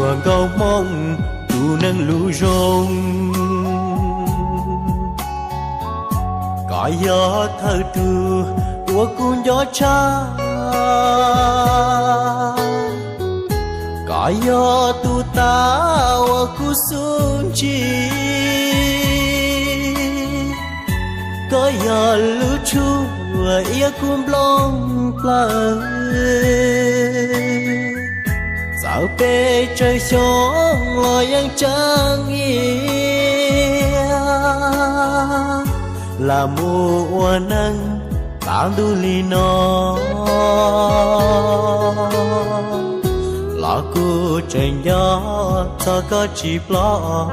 yuav nkauj hmoob tus neeg lus zoo. Koj yog thawj tug uas kuv nco tshaj, koj yog tus tav uas kuv xub ntsig, koj yog lub tshuaj iab kuv nplooj plawv. Txawm peb tsawg xyoo los yeej tseem ib yam, lam mus ua neeg tav ntuj li no, los kuv tseem nco txog koj tsis ploj.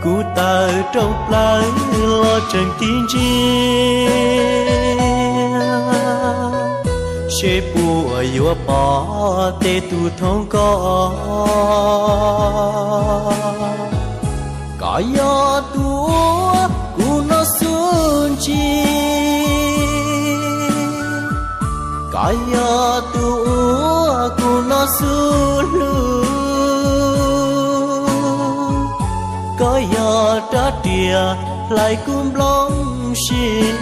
Kuv tawm rooj plaws los tseem tig ntsia, seb puas yuav pom tej tus thoob koj. Koj yog tus uas kuv noj xub ntsig, koj yog tus uas kuv noj xub hlub, koj yog rab riam hlais kuv nplooj siab,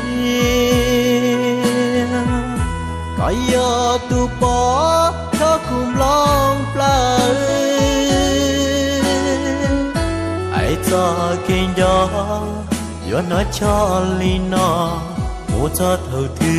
koj yog tus pov thawj kuv nplooj plawv. Hais txog kev nco yuav hnov choj li no mus txog thaum twg.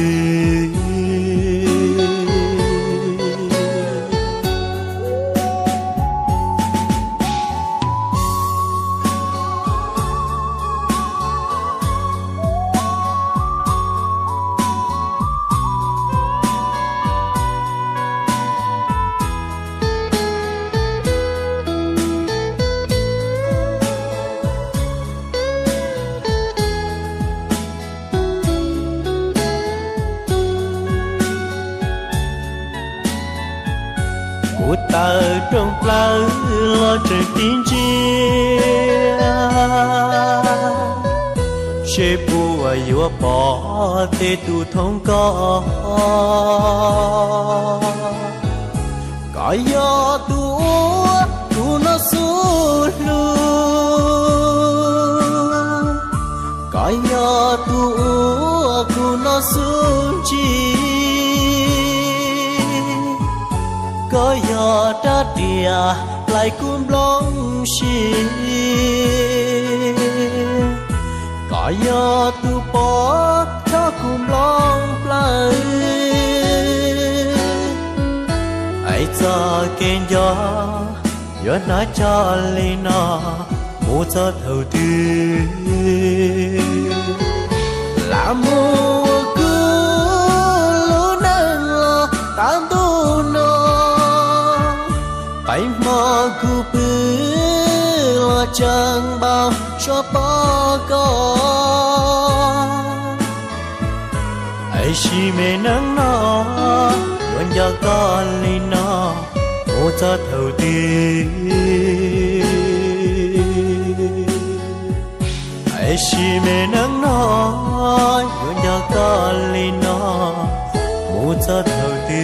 Kuv tawm rooj plaws los tseem tig ntsia, seb puas yuav pom tej tus thoob koj. Koj yog tus uas kuv noj xub hlub, koj yog tus uas kuv noj xub ntsig, koj yog rab riam hlais kuv nplooj siab, koj yog tus pov thawj kuv nplooj plawv. Hais txog kev nco yuav hnov choj li no mus txog thaum twg. Lam mus ua kuv lub neej los tav ntuj no, peb hmo kuv pw los tseem npau suav pom koj. Es sis me neej no yuav nco koj li no mus txog thaum twg? Es sis me neej no yuav nco koj li no mus txog thaum twg?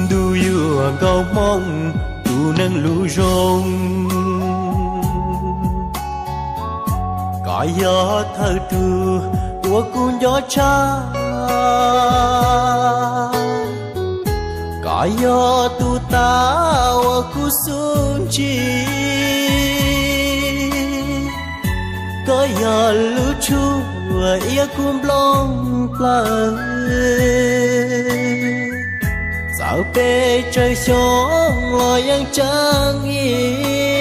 Ntuj yuav nkauj hmoob tus neeg lus zoo, koj yog thawj tug uas kuv nco tshaj, koj yog tus tav uas kuv xub ntsig, koj yog lub tshuaj iab kuv nplooj plawv. Txawm peb tsawg xyoo los yeej tseem ib